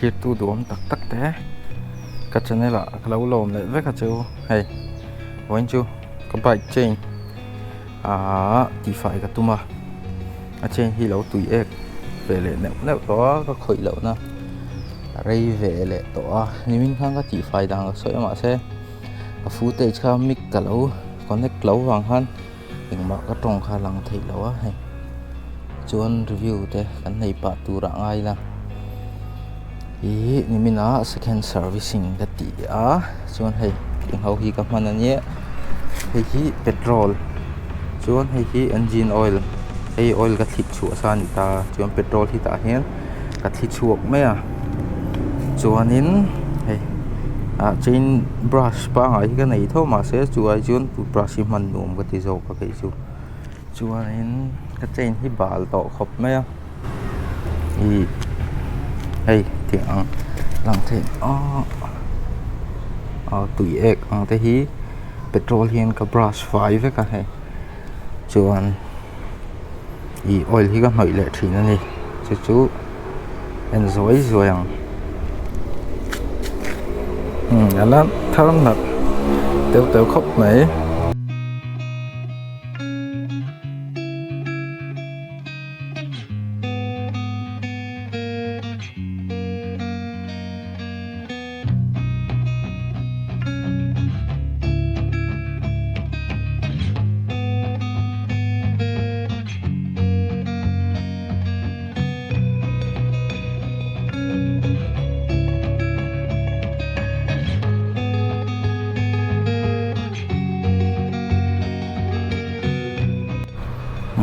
Thlirtu duhawm tak tak te ka channel ah ka lo lawm leh vek a chu hei vawiin chu ka bike chain ahh tihfai ka tum a a chain hi lo tui ek ve leh neuh neuh tawh a ka khawih loh na a rei ve leh tawh a nimin khan ka tihfai dan ka sawi a mahse ka footage kha mic ka lo connect lo vang khan. Engmah ka tawng kha lang theih loh a hei chuan review te kan nei pah tur ah ngai ila ihh nimin ah second servicing ka tih a chuan hei eng ho hi ka hman a nia hei hi petrol chuan hei hi engine oil hei oil ka thlit chhuah sa a ni ta chuan petrol hi tah hian ka thli chhuak mai a chuanin hei ah chain brush pangngai hi ka nei tho mahse chu ai chuan toothbrush hi hman nuam ka ti zawk a kei chu chuanin ka chain hi bal tawh khawp mai a ih hei tiang ang lang thei ah tui ek ang te hi petrol hian ka brush fai vek a hei chuan. Ih oil hi ka hnawih leh thin a ni chu chu en zuai zuai ang umm a la thar nalh teuh teuh khawp mai.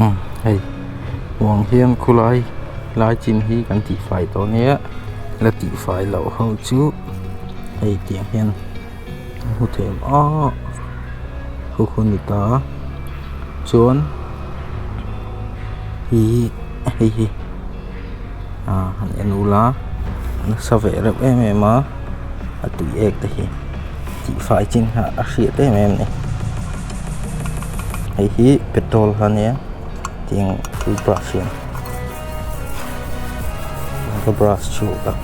Umm hei huang hian khulai lai chin hi kan tihfai tawh ania la tihfai loh ho chu hei tiang hian a hmu thei ang aw khu khu a ni ta chuan ihh hei hi ah han en ula nasa ve reuh em em a a tui ek te hi tihfai chin kha a hriat em em a ni hei hi petrol kha ania tiang toothbrush hian ka brush chhuak a.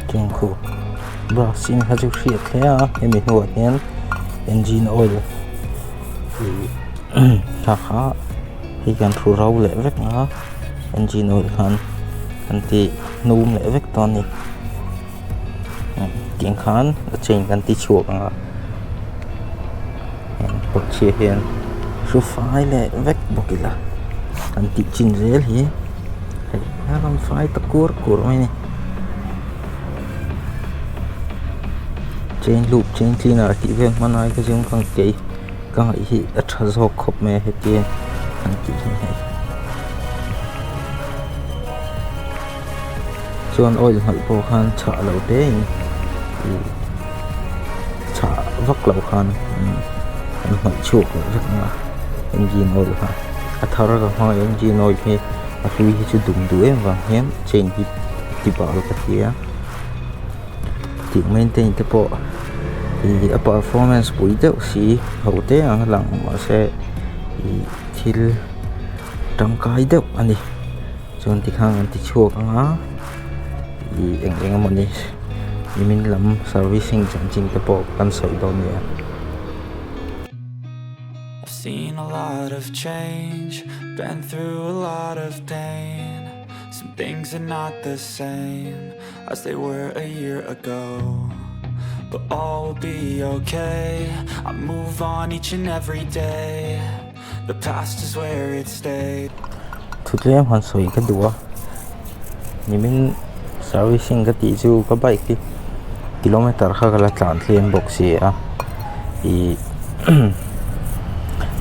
Tiang khu brush in kha chu hriat hle a hemi hnuah hian engine oil ih kha kha hei kan thu ro leh vek ang a engine oil khan an ti hnum leh vek dawn a ni tiang khan a chain kan ti chhuak ang a heng kawtchhiah hian hru fai leh vek bawk ila kan tih chin zel hi hei a rawn fai ta kur kur mai a ni chain loop chain cleaner tih vel hman ai kha chuan ka kei ka ngaih hi a tha zawk khawp mai a hetia an tih hi hei chuan oil hnawih pawh khan chhah lo te in ih chhah vak loh khan an hnawih chhuak leh vek ang a engine oil kha a thar ka hmang a engine oil hi a hlui hi chu dum duh em vang hian chain hi ti bal ka ti a tih maintain te pawh ih a performance pui deuh si ho te ang a lang mahse ih thil tangkai deuh a ni. Chuan tikhan an ti chhuak ang a ih eng eng emawni nimin lam servicing chanchin te pawh kan sawi dawn nia. I've seen a lot of change, been through a lot of pain. Some things are not the same as they were a year ago. But all will be okay. I move on each and every day. The past is where it stays. Thutlem han sawi ka duh a nimin servicing ka tih chu ka bike hi kilometer kha ka la tlan tlem bawk si a ih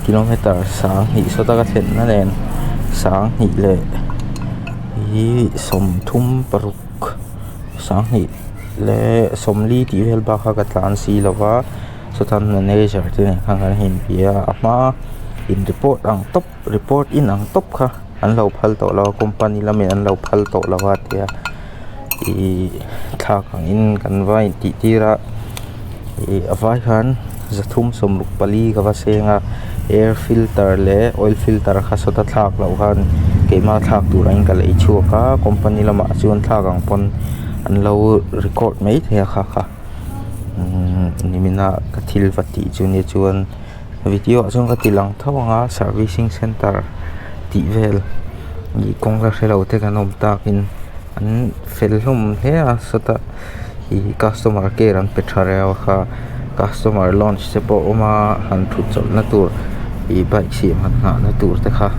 kilometer sang hnih sawta ka thlen na nen sang hnih leh ih sawmthum paruk sang hnih leh sawmli tih vel bak kha ka tlan si lo va. Sawtan manager te nen khan kan inbia a a hma In report ang tawp report in ang tawp kha an lo phal tawh lo a company lamin an lo phal tawh lo a tia ihh thlak ang in kan va intih tir a ih a vai khan zathum sawmruk pali ka va seng a air filter leh oil filter kha sawta thlak loh khan keimah thlak tur ang in ka lei chhuak a company lamah chuan thlak ang pawn an lo record mai thei a kha kha umm nimina ka thil va tih chu nia chuan. Video ah chuan ka ti lang tho ang a servicing center tih vel ih kawng la hrelo te kan awm takin an fel hlawm hle a sawtah ih customer care an pe tha reu a kha customer lounge te pawh a awm a han thut chawlh na tur ih bike siam han nghah na tur te kha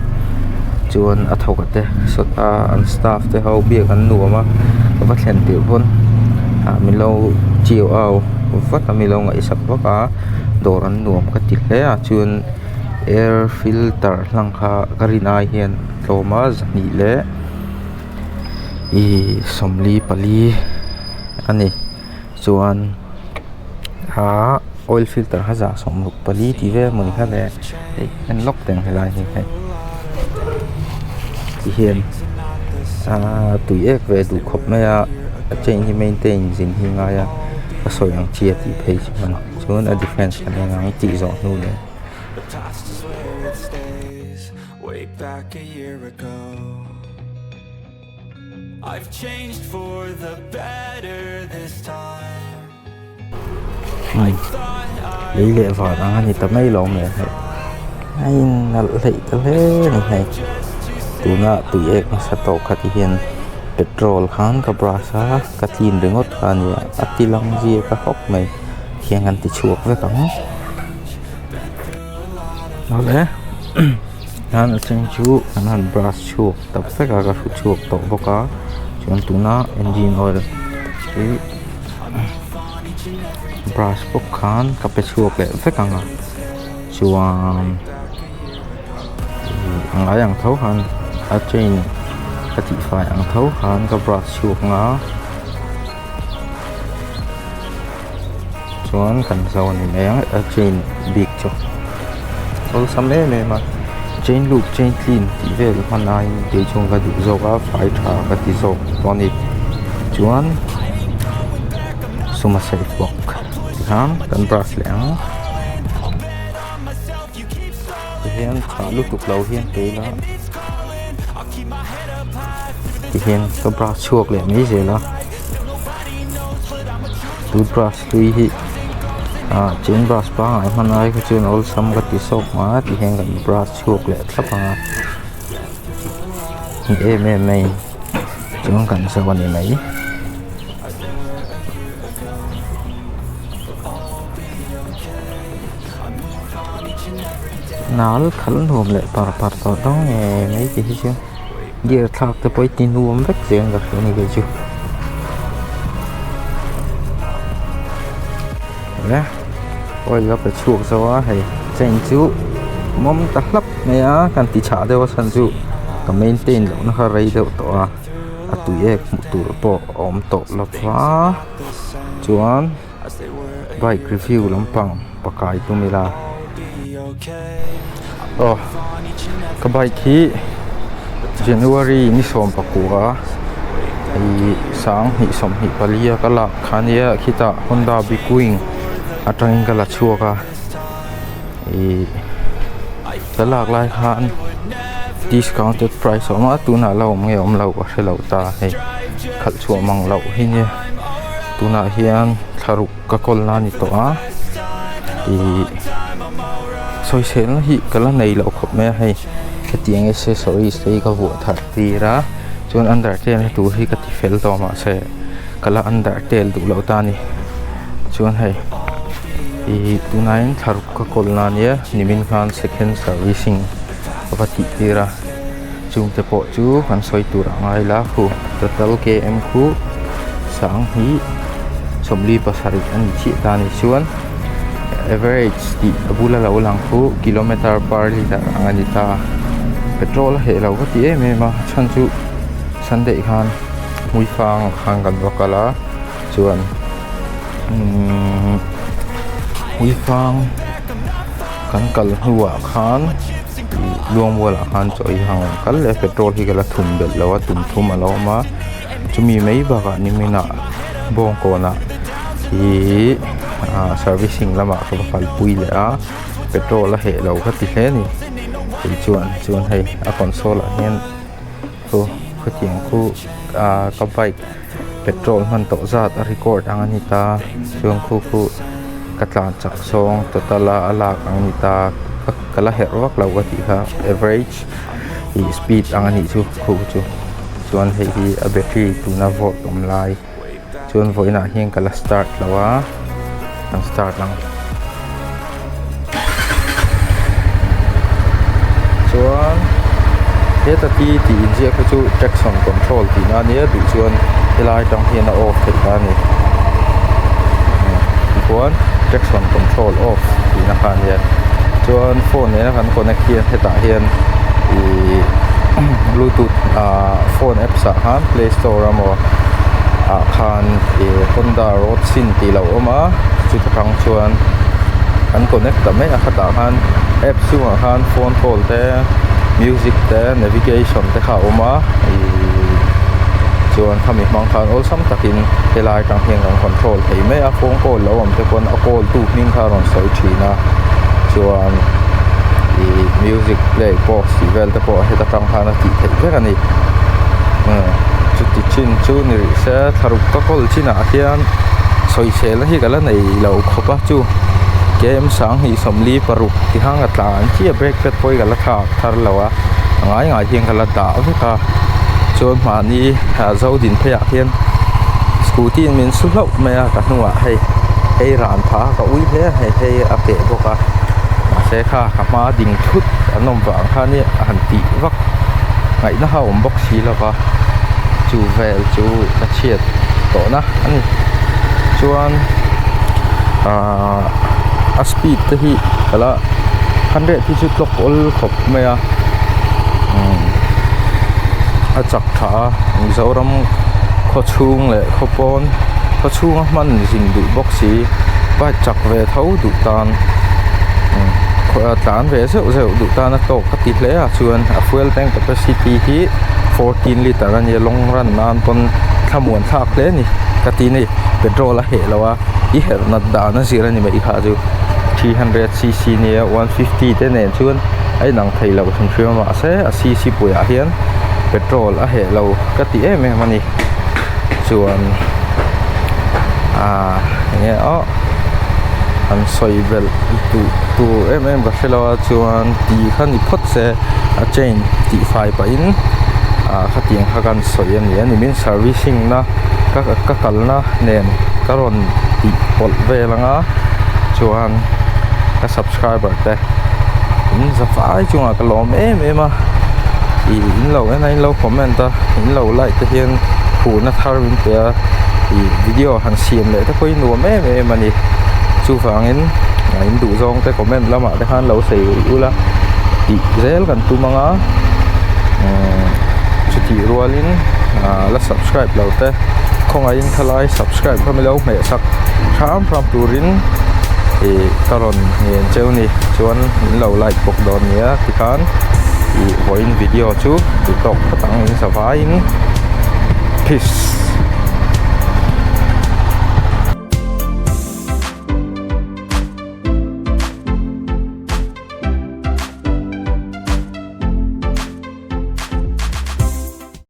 chuan a thawk a te sawta an staff te ho biak an nuam a ka va thlen tirh pawn ah min lo chiu au vat a min lo ngaihsak vak a. Dawr an nuam ka ti hle a chuan air filter hlang kha ka rin ai hian tlawm a zahnih leh ihh sawmli pali a ni chuan ahh oil filter kha zah sawmruk pali tih vel maw ni kha le hei en lawk teh ang helai hi hei ti hian ahh tui ek ve duh khawp mai a a chain hi maintain zin hi a ngai a ka sawi ang chi a tih phei chuan. Chuan a defence kan en ang tih zawh hnu leh. Lei leh van ang a ni ta mai lo mai hei a innalh hleih ta hle a ni hei tuna tui ek nasa tawh kha ti hian petrol khan ka brush a ka clean ringawt kha a nia a ti lang zia ka hawk mai. Hian kan ti chhuak vek ang awle tan a then chu an han brush chhuak ta vek a ka hru chhuak tawh bawk a chuan tuna engine oil hi brush bawk khan ka pe chhuak leh vek ang a chuan a ngai ang tho khan a chain ka tihfai ang tho khan ka brush chhuak ang a. Chuan kan zo a ni mai ang a chain bik chu awlsam em em a chain loop chain clean tih vel hman aiin kei chuan ka duh zawk a fai tha ka ti zawk tawh a ni chuan sum a sawi bawk tikhan kan brush leh ang tihian chhah lutuk lo hian pe ila tihian ka brush chhuak leh mai zel a toothbrush hlui hi ah chain brush pangngai hman ai kha chuan awlsam ka ti sawk mai a tihian kan brush chhuak leh thlap ang a ni em em mai chuan kan zo a ni mai. Nal khalh nuam leh par par tawh dawn ngei mai tih hi chu gear thlak te pawh hi ti nuam vek zel ka hria a ni kei chu le oil a pe chhuak zo a hei chain chu mawm ta hlap mai a kan ti chhah deuh a chhan chu ka maintain loh na kha rei deuh tawh a a tui ek hmuh tur pawh a awm tawh lo va chuan. Bike review lampang pakai tum ila aw ka bike hi January ni sawm pakua ih sanghnih sawmhnih pali a ka lak kha ania khitah Honda big wing atangin ka la chhuak a ih ka lak lai khan discounted price a awm a tunah la awm nge awm lo ka hre lo ta hei khalh chhuah mang loh hi nia. Tunah hian thlaruk ka kawl na a ni tawh a ihh sawiselna hi ka la nei loh khawp mai a hei hetiang accessories te hi ka vuah thar tir a chuan under tail na tur hi ka ti fel tawh mahse ka la under tail duh loh ta a ni chuan hei ihh tunah hian thlaruk ka kawl na a nia nimin khan second servicing ka va tih tir a. Chungte pawh chu kan sawi tur a ngai la khu total km khu sanghnih sawmli pasarih a ni chiah ta a ni chuan average tih a bula lo lang khu kilometer per litre ang a ni ta petrol a heh lo ka ti em em a chhan chu sunday khan hmuifang khan kan va kal a chuan umm hmuifang kan kal hnuah khan. Luangmual ah khan chaw ei hang rawn kal leh a petrol hi ka la thum belh lo a tum thum a lo awm a chumi mai bakah nimin ah bawngkawn ah ihh servicing lamah ka va kalpui leh a petrol a heh lo ka ti hle a ni kei chuan chuan hei a console ah hian khu khutiang khu ah ka bike petrol hman tawh zat a record ang a ni ta chuan khu khu ka tlan chak zawng total a a lak ang a ni ta ka la herh vak lo ka tih kha average ih speed ang a nih chu khu chu chuan hei hi a battery tuna volt awm lai chuan vawiinah hian ka la start lo a kan start ang chuan heta pi tih inziak hi chu traction control tihna a nia duh chuan helai atang hian a off theih ta a ni tichuan traction control off tihna kha a nia chuan phone nena kan connect hian hetah hian ihh bluetooth ah phone apps ah khan play store emaw ah khan ih honda road sin tih lo awm a chuta tang chuan an connect ta mai a khatah khan app chungah khan phone call te music te navigation te kha a awm a ihh chuan khami hmang khan awlsam takin helai atang hian kan control thei mai a phone call lo awm te pawn a call tu hming kha a rawn sawi thin a chuan ihh music play pause tih vel te pawh heta tang khan a tih theih vek a ni chuti chin chu ni rih se thlaruk ka kawl chinah hian sawisel hi ka la nei lo khawp a chu km sanghnih 46 ti hang a tlan chiah brake pad pawh hi ka la thlak thar lo a a ngai ngai hian ka la dah vek a chuan mahni ah zodin pheiah hian scooty in min su hlauh mai a ka hnungah hei hei ran phah a ka ui hle a hei hei a keh bawk a mahse kha ka hma ding thut an awm vang khan i a han tih vak ngaihna kha a awm bawk si lo va chu vel chu ka chhiat tawhna a ni chuan ahh a speed te hi ka la hundred hi chu tlawk awl khawp mai a umm a chak tha a Mizoram khaw chhung leh khaw pawn khaw chhunga hman zin duh bawk si bike chak ve tho duh tan umm tlan ve zeuh zeuh duh tan a tawk ka ti hle a chuan a fuel tank capacity hi fourteen litre a nia long run nan pawn thlamuan thlak hle a ni ka ti a ni petrol a heh lo a i herh nat dan a zir a ni mai kha chu 300 cc nia 150 te nen chuan a inang thei lo hrim hrim a mahse a cc puiah hian petrol a heh lo ka ti em em a ni chuan ah enge aw an sawi belh duh tur em em ka hre lo a chuan ti kha ni phawt se a chain tih fai pahin ah khatiang kha kan sawi a ni a nimin servicing na ka ka kalna nen ka rawn tih pawlh vel anga chuan ka subscriber te in za fai chungah ka lawm em em a ih in lo en a in lo comment a in lo like te hian phurna thar min pe a ih video han siam leh te pawh hi nuam em em a ni chuvangin in duh zawng te comment lamah te khan lo sawi rih ula tih zel kan tum ang a umm chutih rualin ah la subscribe lo te khawngaihin khalai subscribe kha milo hmeh sak hram hram turin ih ka rawn ngen cheu ni chuan min lo like bawk dawn nia tikhan ih vawiin video chu duh tawk phawt ang in zavaiin peace.